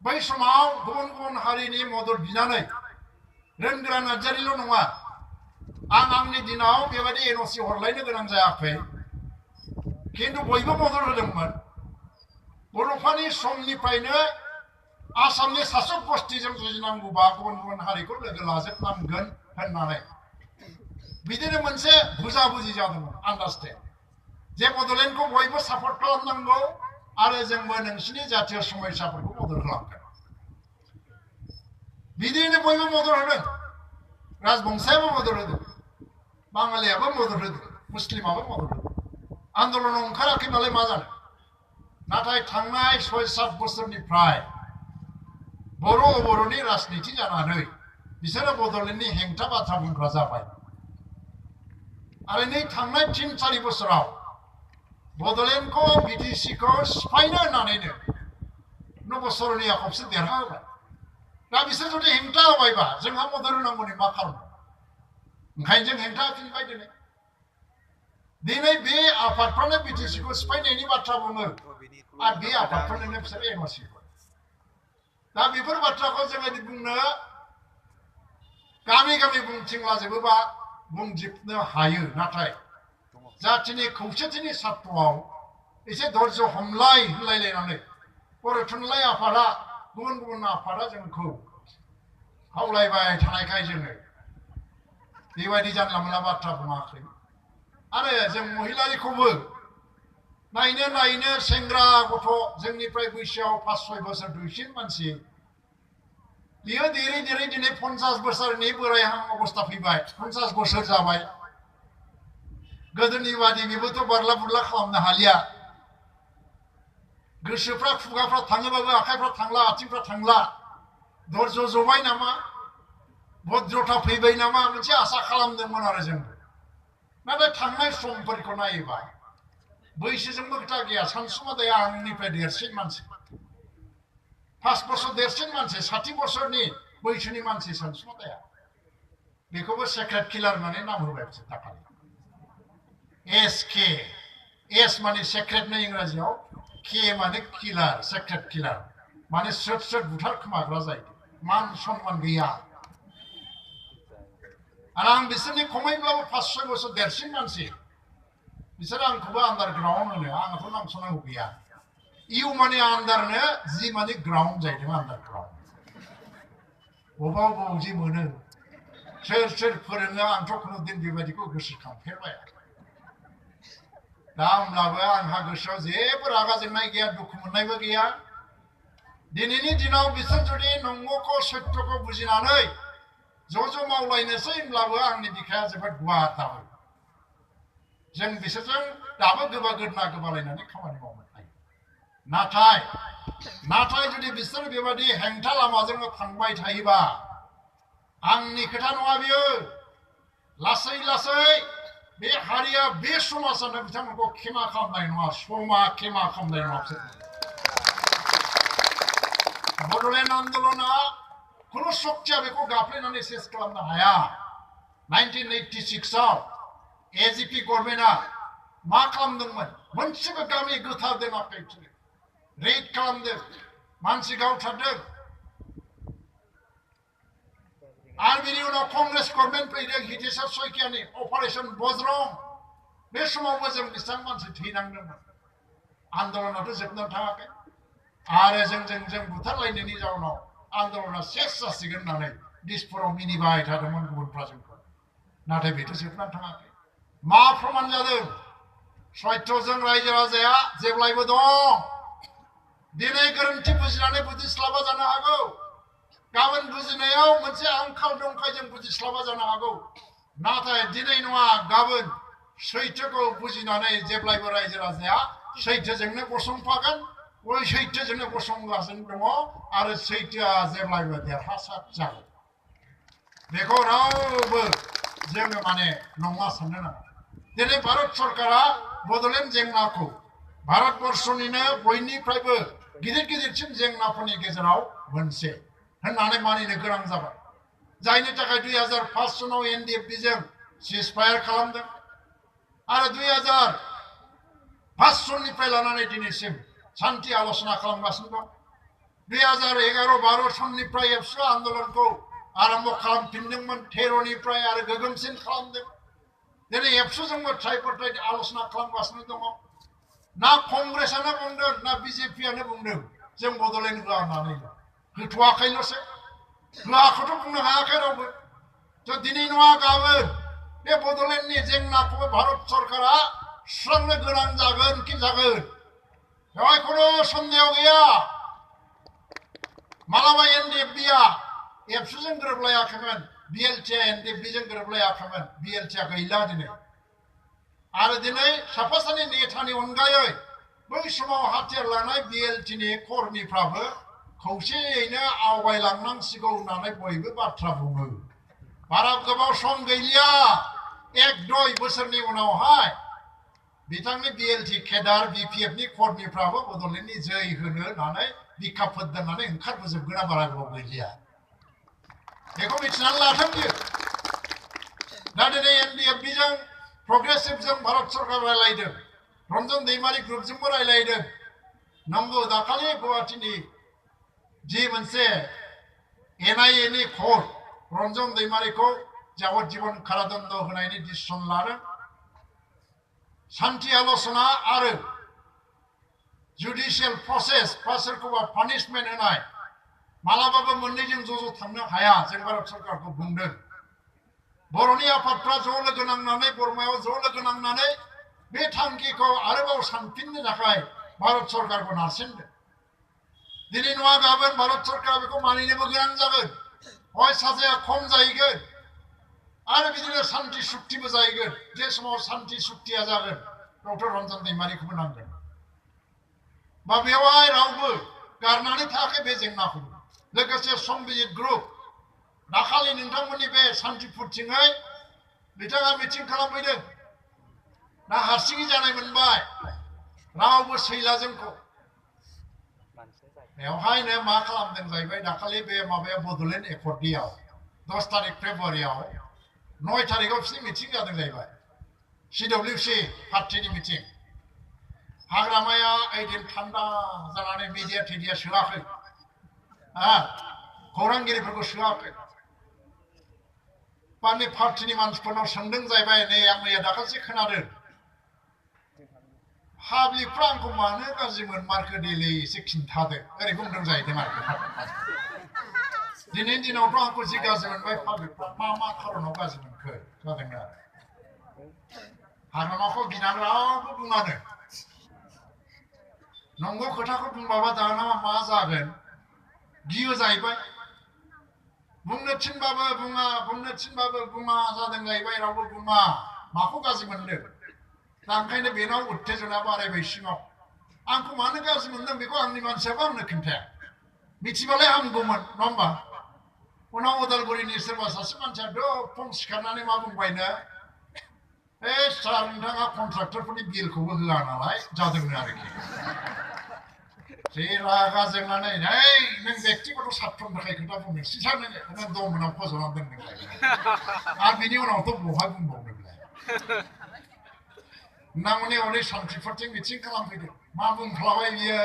बै समाव गुबुन गुबुन हारिनि मदद बिनानै रोनगोरा नार्जारिल' नङा आंनि दिनाव बेबायदि एनअसि हरलायनो गोनां जायाखै खिन्थु बयबो मदद होदोंमोन बर'फोरनि समनिफ्रायनो आसामनि सासक गस्थिजों जुजिनांगौबा गुबुन गुबुन हारिखौ लोगो लाजोबनांगोन होननानै बिदिनो मोनसे बुजाबुजि जादोंमोन आन्डारस्टेन्ड जे बड'लेण्डखौ बयबो सापर्ट खालामनांगौ आरो जोंबो नोंसिनि जातीय समयसाफोरखौ मदद खालामगोन बिदिनो बयबो मदद होदों राजबंशियाबो मदद होदों बाङालियाबो मदद होदों मुस्लिमाबो मदद होदों आन्दलनाव ओंखाराखै नालाय मा जानो नाथाय थांनाय 6-7 बोसोरनिफ्राय बर' अबर'नि राजनिति जानानै बिसोरो बड'लेण्डनि हेंथा बाथ्रा बुंग्रा जाबाय आरो नै थांनाय 3-4 बोसोराव बड'लेण्डखौ बिटिसिखौ सिफायनो होननानैनो नबसरनिया खबसे देरहा होबाय दा बिसोर जुदि हेंथा होबायबा जोंहा मदद होनांगौनि मा खालाम ओंखायनो जों हेंथा होफिनबाय दिनै बे आफादफ्रानो बिटिसिखौ सिफायनायनि बाथ्रा बुङो आरो बे आफादफ्रानो बिसोर एनअसि दा बेफोर बाथ्राखौ जोङो बुंनो गामि गामि बुंथिंलाजोबोबा बुंजोबनो हायो नाथाय जातिनि खौसेथिनि सार्थआव एसे धैर्य हमलाय होनलायलायनानै बर' थुनलाइ आफादा गुबुन गुबुन आफादा जोंखौ खावलायबाय थानायखाय जोङो बेबायदि जानला मोनला बाथ्रा बुङाखै आरो जों महिलारिखौबो नायनो सेंग्रा गथ' जोंनिफ्राय बैसोआव 5-6 बोसोर दुइसिन मानसि बियो देरै देरै दिनै 50 बोसोरनि बोरायहां अबस्था फैबाय 50 बोसोर जाबाय गोदोनि बादि बेबोथ' बारला बुरला खालामनो हालिया गोसोफ्रा खुगाफ्रा थाङोबाबो आखाइफ्रा थांला आथिंफ्रा थांला धैर्य जबाय नामा भद्रता फैबाय नामा मोनसे आसा खालामदोंमोन आरो जों नाथाय थांनाय समफोरखौ नायोबा बैसोजोंबो खोथा गैया सानसुमादाया आंनिफ्राय देरसिन मानसि 5 बोसोर देरसिन मानसि 60 बोसोरनि बैसोनि मानसि सानसुमादाया बेखौबो सेक्रेट किलार होननानै नाम होबाय बिसोर दाखालि एसके एस माने सेक्रेटनि इंराजियाव के माने किलार सेक्रेट किलार माने स्रोद स्रोद बुथारखोमाग्रा जायो मान सन्मान गैया आरो आं बिसोरनि खमैब्लाबो 5-6 बोसोर देरसिन मानसि बिसोर आंखौबो आन्डारग्राउन्ड होनो आंथ' नामस'नांगौ गैया इउ माने आन्डारनो जि माने ग्राउन्ड जाहैदों आन्डारग्राउन्ड बबाव जि मोनो सोर फोरोङो आंथ' खुनु दिन बेबायदिखौ गोसोखांफेरबाय दा होमब्लाबो आंहा गोसोआव जेबो रागा जोंनाय गैया दुखु मोननायबो गैया दिनैनि दिनाव बिसोर जुदि नंगौखौ सत्यखौ बुजिनानै ज' मावलायनोसै होनब्लाबो आंनि बिखाया जोबोद गुवार दाबो जों बिसोरजों दाबो गोबालायनानै खामानि मावनो हायो नाथाय जुदि बिसोर बेबायदि हेंथा लामाजों थांबाय थायोबा आंनि खोथा नङा बियो लासै बे हारिया बे समाजानो बिथांमोनखौ क्षमा खालामनाय नङा समा क्षमा खालामनाय नङा बड'लेण्ड आन्दलना खुनु शक्तिया बेखौ गाफ्लेनानै सेस खालामनो हाया 1986 आव एजिपि गभर्नमेन्टआ मा खालामदोंमोन मोनसेबो गामि गोथार दोनाखै रेड खालामदों मानसि गावथारदों आरो बिनि उनाव कंग्रेस गभर्नमेन्ट फैदों हितेश्वर शइकियानि अपारेशन बज्रं बे समावबो जों बेसेबां मानसि थैनांदोंमोन आन्दलनाथ' जोबनानै थाङाखै आरो जों बुथारलायनायनि जाउनाव आन्दलना सेस जासिगोन होननानै दिसपुराव मिनिबाय थादोंमोन गुबुनफ्रा जोंखौ नाथाय बेथ' जोबनानै थाङाखै मा प्रमान जादों सत्यजों रायजो राजाया जेब्लायबो दं दिनै गोरोन्थि बुजिनानै बुजिस्लाबा जानो हागौ गाबोन बुजिनायाव मोनसे आंखाल दंखाय जों बुजिस्लाबा जानो हागौ नाथाय दिनै नङा गाबोन सैथोखौ बुजिनानै जेब्लायबो रायजो राजाया सैथोजोंनो गसंफागोन बै सैथोजोंनो गसंगासिनो दङ आरो सैथोआ जेब्लायबो देरहासार जागोन बेखौ रावबो जोङो माने नङा साननो नाङा दिनै भारत सरकारा बड'लेण्ड जेंनाखौ भारतबर्षनिनो बयनिफ्रायबो गिदिरसिन जेंनाफोरनि गेजेराव मोनसे होननानै मानिनो गोनां जाबाय जायनि थाखाय 2005 सनाव एनडिएफबि जों सिजफायार खालामदों आरो 2005 सननिफ्राय लानानै दिनैसिम शान्ति आल'सना खालामगासिनो दं 2011-12 सननिफ्राय एबसु आन्दोलनखौ आरम्भ खालामफिनदोंमोन 13निफ्राय आरो गोगोमसिन खालामदों दिनै एबसुजोंबो ट्राइपार्टाइट आलोचना खालामगासिनो दङ ना कंग्रेसआनो बुंदों ना बिजेपिआनो बुंदों जों बड'लेण्ड होआ होननानै होथ'वाखैल'सो होआखौथ' बुंनो हायाखै रावबो थ' दिनै नङा गाबोन बे बड'लेण्डनि जेंनाखौबो भारत सरकारा सुस्रांनो गोनां जागोन कि जागोन बेवहाय खुनु सन्देह गैया मालाबा एनडिएफबिआ एबसुजों गोरोबलायाखैमोन बिएलटिआ एनडिएफबिजों गोरोबलायाखैमोन बिएलटिआ गैला दिनै आरो दिनै साफा सानै नेतानि अनगायै बै समाव हाथियार लानाय बिएलटिनि कर्मिफ्राबो खौसेयैनो आवगायलांनांसिगौ होननानै बयबो बाथ्रा बुङो बारा गोबाव सम गैलिया 1-2 बोसोरनि उनावहाय बिथांनि बिएलटि केडार बिपिएफनि कर्मिफ्राबो बड'लेण्डनि जै होनो होननानै बिखा फोद्दारनानै ओंखारबोजोबगोना बारा गोबाव गैलिया बेखौ मिथिनानै लाथों बियो दा दिनै एनडिएफबिजों प्रग्रेसिभजों भारत सरकार रायलायदों रन्जन दैमारि ग्रुपजोंबो रायलायदों नंगौ दाखालि गुवाहाटीनि जि मोनसे एनआइएनि कर्ट रन्जन दैमारिखौ जाबज्जीबन कारादण्ड होनायनि डिसिसन लादों शान्ति आलोचना आरो जुडिशियेल प्रसेस बा सोरखौबा पानिशमेन्ट होनाय मालाबाबो मोननैजों ज' थांनो हाया जों भारत सरकारखौ बुंदों बर'नि आफादफ्रा ज' लोगो नांनानै बरमायाव ज' लोगो नांनानै बे थांखिखौ आरोबाव सानफिननो थाखाय भारत सरकारखौ नारसिनदों दिनै नङा गाबोन भारत सरकारा बेखौ मानिनोबो गोनां जागोन हय साजाया खम जाहैगोन आरो बिदिनो शान्ति सुक्तिबो जाहैगोन जे समाव शान्ति सुक्तिया जागोन डक्टर रन्जन दैमारिखौबो नांगोन बा बेवहाय रावबो गारनानै थायाखै बे जेंनाखौ लोगोसे संबिजित ग्रुप दाखालि नोंथांमोननि बे सान्तिपुरथिङै बिथाङा मिटिं खालामफैदों दा हारसिङै जानाय मोनबाय रावबो सैला जोंखौ बेवहायनो मा खालामदों जाहैबाय दाखालि बे माबाया बड'लेण्ड एकर्डनियाव 10 तारिख फेब्रुवारियाव 9 तारिखआव बिसिनि मिटिं जादों जाहैबाय सिडब्लिउसि पार्टिनि मिटिं हाग्रामाया ओइदिन थान्दा जानानै मिडिया टिडिया सोआखै खौरांगिरिफोरखौ सोआखै पार्टी पार्टिनि मानसिफोरनाव सोंदों जाहैबाय नै आं मैया दाखालिसो खोनादों पाब्लिकफ्रा आंखौ मानो गाज्रि मोनमारखो देलै एसे खिन्थादो ओरै बुंदों जाहैदों आरो दिनैनि दिनावथ' आंखौ जि गाज्रि मोनबाय पाब्लिकफ्रा मा खारनाव गाज्रि मोनखो जादों आरो हाग्रामाखौ गिनानै रावबो बुङानो नंगौ खोथाखौ बुंबाबा दाना मा जागोन गियो जाहैबाय बुंनो थिनबाबो बुङा जादों जाहैबाय रावबो बुङा माखौ गाज्रि मोनदों दा ओंखायनो बेनाव उत्तेजना बारायबाय सिङाव आंखौ मानो गाज्रि मोनदों बेखौ आंनि मानसियाबो आंनो खिन्थाया मिथिबालाय हामगौमोन नङा होमबा उनाव उदालगुरिनि सोरबा सासे मानसिया फन सिखारनानै मा बुंबायनो सार नोंथाङा कन्ट्राक्टरफोरनि बिलखौबो होआ नालाय जादोंनो आरोखि जे रागा जोंनानै नों बेक्तिगत सार्थनि थाखाय खोथा बुंदों सिसार नों दमनाव फज'नानै दोनदों आरो बिनि उनावथ' बहा बुंबावदोंलाय नामनि हनै सान्थिफोरथिं मिटिं खालामफैदों मा बुंफ्लाबाय बियो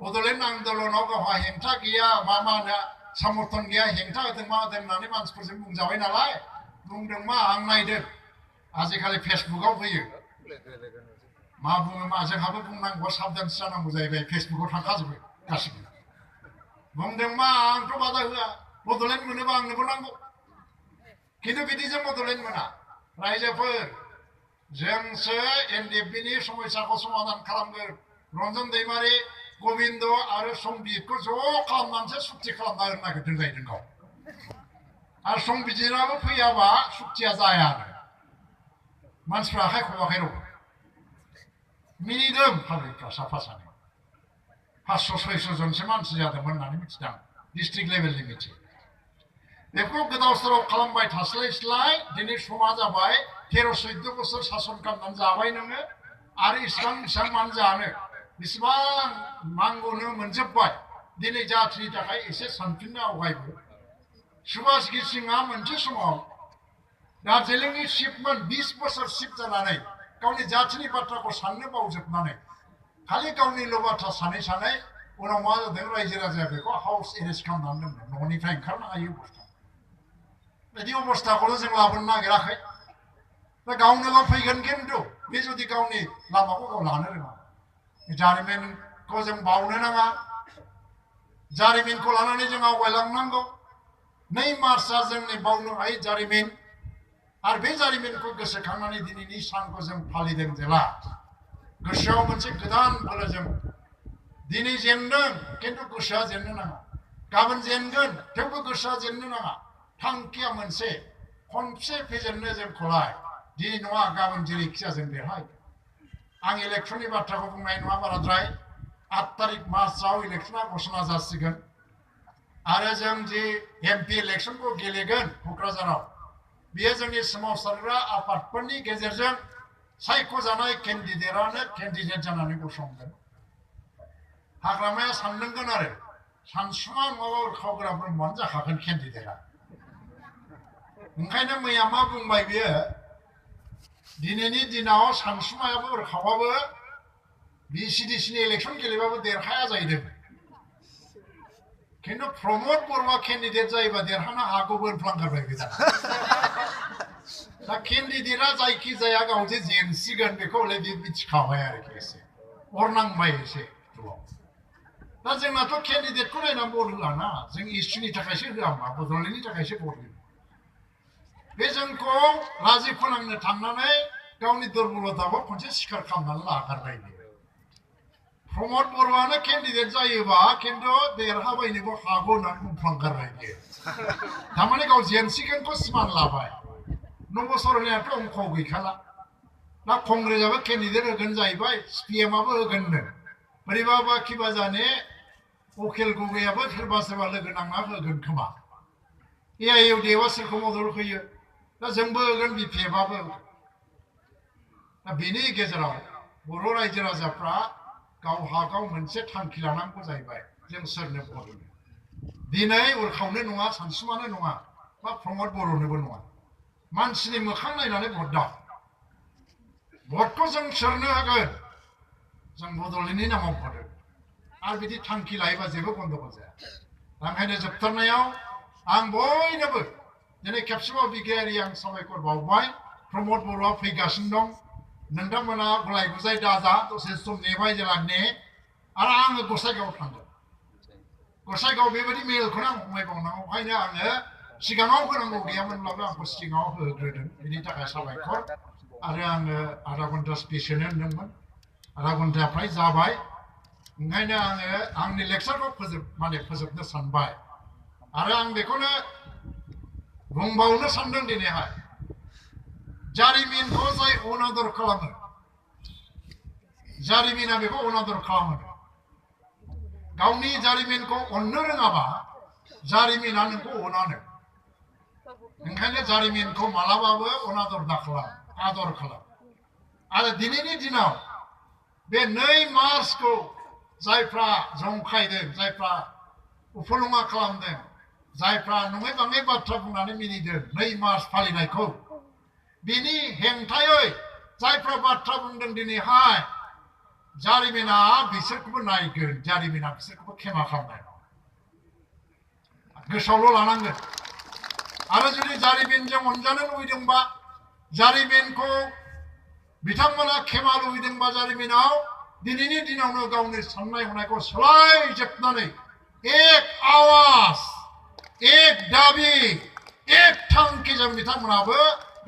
बड'लेण्ड आन्दोलनाव गावहा हेंथा गैया मा होनो समर्थन गैया हेंथा होदों मा होदों होननानै मानसिफोरजों बुंजाबाय नालाय बुंदों मा आं नायदों आजिखालि फेसबुकाव फैयो मा बुङो मा जोंहाबो बुंनांगौ साबधानसो जानांगौ जाहैबाय फेसबुकाव थांखाजोबो गासिबो बुंदों मा आंथ' बादा होआ बड'लेण्ड मोनोबा आंनोबो नांगौ खिन्थु बिदिजों बड'लेण्ड मोना रायजोफोर जोंसो एनडिएफबिनि समस्याखौ समाधान खालामगोन रन्जन दैमारि गबिन्द आरो संबिजितखौ ज' खालामनानैसो सुक्ति खालामना होनो नागिरदों जाहैदों गाव आरो संबिजितआबो फैयाबा सुक्तिया जायानो मानसिफ्रा आखाइ खबाखै रावबो मिनिदों पाब्लिकफ्रा साफा सानै 500-600 जनसो मानसि जादोंमोन होननानै मिथिदों डिस्ट्रिक्ट लेभेलनि मिटिं बेखौ गोदाव सोराव खालामबाय थास्लायस्लाय दिनै समा जाबाय 13-14 बोसोर सासन खालामनानै जाबाय नोङो आरो इसिबां मान जानो बेसेबां नांगौनो मोनजोब्बाय दिनै जाथिनि थाखाय एसे सानफिननो आवगायबो सुभाष गिसिङा मोनसे समाव दार्जिलिंनि चिफमोन 20 बोसोर चिफ जानानै गावनि जाथिनि बाथ्राखौ साननो बावजोबनानै खालि गावनिल' बाथ्रा सानै उनाव मा जादों रायजो राजाया बेखौ हाउस एरेस्ट खालामनानै दोनदों न'निफ्राय ओंखारनो हायै अबस्था बिदि अबस्थाखौनो जों लाबोनो नागिराखै दा गावनो गाव फैगोन खिन्थु बे जुदि गावनि लामाखौ गाव लानो रोङा जारिमिनखौ जों बावनो नाङा जारिमिनखौ लानानै जों आवगायलांनांगौ 2 मार्चआ जोंनि बावनो हायै जारिमिन आरो बे जारिमिनखौ गोसोखांनानै दिनैनि सानखौ जों फालिदों जेला गोसोआव मोनसे गोदान बोलोजों दिनै जेनदों खिन्थु गोसोआ जेननो नाङा गाबोन जेनगोन थेवबो गोसोआ जेननो नाङा थांखिया मोनसे खनसे फेजेननो जोंखौलाय दिनै नङा गाबोन जेरैखिजाया जों देरहागोन आं इलेक्सननि बाथ्राखौ बुंनाय नङा बाराद्राय 8 तारिख मार्चआव इलेक्सना घोषणा जासिगोन आरो जों जे एमपि इलेक्सनखौ गेलेगोन क'क्राझाराव बेयो जोंनि सोमावसारग्रा आफादफोरनि गेजेरजों सायख'जानाय केन्डिडेटआनो केन्डिडेट जानानै गसंगोन हाग्रामाया साननांगोन आरो सानसुमा नङाबा उरखावग्रा ब्रह्मआनो जाखागोन केन्डिडेटआ ओंखायनो मैया मा बुंबाय बियो दिनैनि दिनाव सानसुमायाबो उरखावाबो बिसिडिसिनि इलेक्सन गेलेबाबो देरहाया जाहैदों खिन्थु प्रमद बर'आ केन्डिडेट जायोबा देरहानो हागौबो होनफ्लांगारबाय गोदान दा केन्डिडेटआ जायखिजाया गाव जे जेनसिगोन बेखौ हले बे मिथिखाबाय आरोखि एसे अरनांबाय एसे दा जोंनाथ' केन्डिडेटखौ नायनानै भट होलाना जों इस्युनि थाखायसो होआ मा बड'लेण्डनि थाखायसो भट होयो बे जोंखौ राजि फोनांनो थांनानै गावनि दुर्बलताखौ खनसे सिखार खालामनानै लागारबाय प्रमद बर'आनो केन्डिडेट जायोबा खिन्थु देरहाबायनोबो हागौ होननानै बुंफ्लांगारबाय बियो थारमाने गाव जेनसिगोनखौ सिमान लाबाय नब सरनायाथ' अंख गैखाला दा कंग्रेसआबो केन्डिडेट होगोन जाहैबाय सिपिएमआबो होगोननो बोरैबाबा किबा जाने उकिल गगैयाबो सोरबा सोरबा लोगो नांना होगोन खोमा एआइइउडिएफआ सोरखौ मदद होयो दा जोंबो होगोन बिपिएफआबो दा बेनि गेजेराव बर' रायजो राजाफ्रा गावहा गाव मोनसे थांखि लानांगौ जाहैबाय जों सोरनो भट होनो दिनै उरखावनो नङा सानसुमानो नङा बा प्रमद बर'नोबो नङा मानसिनि मोखां नायनानै भट दां भटखौ जों सोरनो होगोन जों बड'लेण्डनि नामाव भट होगोन आरो बिदि थांखि लायोबा जेबो गन्दगल जाया ओंखायनो जोबथारनायाव आं बयनोबो दिनै खेबसेबाव बिगियारि आं साबायखर बावबाय प्रमद बर'आ फैगासिनो दं नोंथांमोना गुलाय गुजाय दाजा दसे सम नेबाय जेला ने आरो आङो गसाइगाव थांदों गसाइगाव बेबायदि मेलखौनो आं हमबायबावनांगौ ओंखायनो आङो सिगाङाव होनांगौ गैयामोनब्लाबो आंखौ सिगाङाव होग्रोदों बिनि थाखाय साबायखर आरो आङो आधा घन्टा स्पिच होनो होनदोंमोन आधा घन्टा फ्राय जाबाय ओंखायनो आङो आंनि लेक्सारखौ फोजोबनो सानबाय आरो आं बेखौनो बुंबावनो सानदों दिनैहाय जारिमिनखौ जाय अनादर खालामो जारिमिना बेखौ अनादर खालामो गावनि जारिमिनखौ अननो रोङाबा जारिमिना नोंखौ अनानो ओंखायनो जारिमिनखौ मालाबाबो अनादर दाखालाम आदर खालाम आरो दिनैनि दिनाव बे 2 मार्चखौ जायफ्रा जंखायदों जायफ्रा उफुलुङा खालामदों जायफ्रा नङै बाङै बाथ्रा बुंनानै मिनिदों 2 मार्च फालिनायखौ बिनि हेंथायै जायफ्रा बाथ्रा बुंदों दिनैहाय जारिमिना बिसोरखौबो नायगोन जारिमिना बिसोरखौबो खेमा खालामनाय गोसोआवल' लानांगोन आरो जुदि जारिमिनजों अनजानो लुबैदोंबा जारिमिनखौ बिथांमोना खेमा लुबैदोंबा जारिमिनाव दिनैनि दिनावनो गावनि साननाय हनायखौ सोलायजोबनानै एक आवाज एक दाबि एक थांखिजों बिथांमोनाबो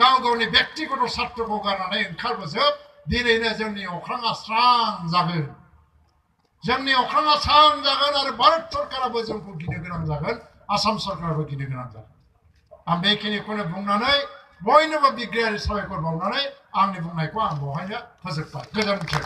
गाव गावनि व्यक्तिगत स्वार्थखौ गारनानै ओंखारबोजोब दिनैनो जोंनि अख्राङा स्रां जागोन जोंनि अख्राङा स्रां जागोन आरो भारत सरकाराबो जोंखौ गिनो गोनां जागोन आसाम सरकाराबो गिनो गोनां जागोन आं बेखिनिखौनो बुंनानै बयनोबो बिग्रायारि साबायखर बावनानै आंनि बुंनायखौ आं बेवहायनो फोजोबबाय गोजोन्थों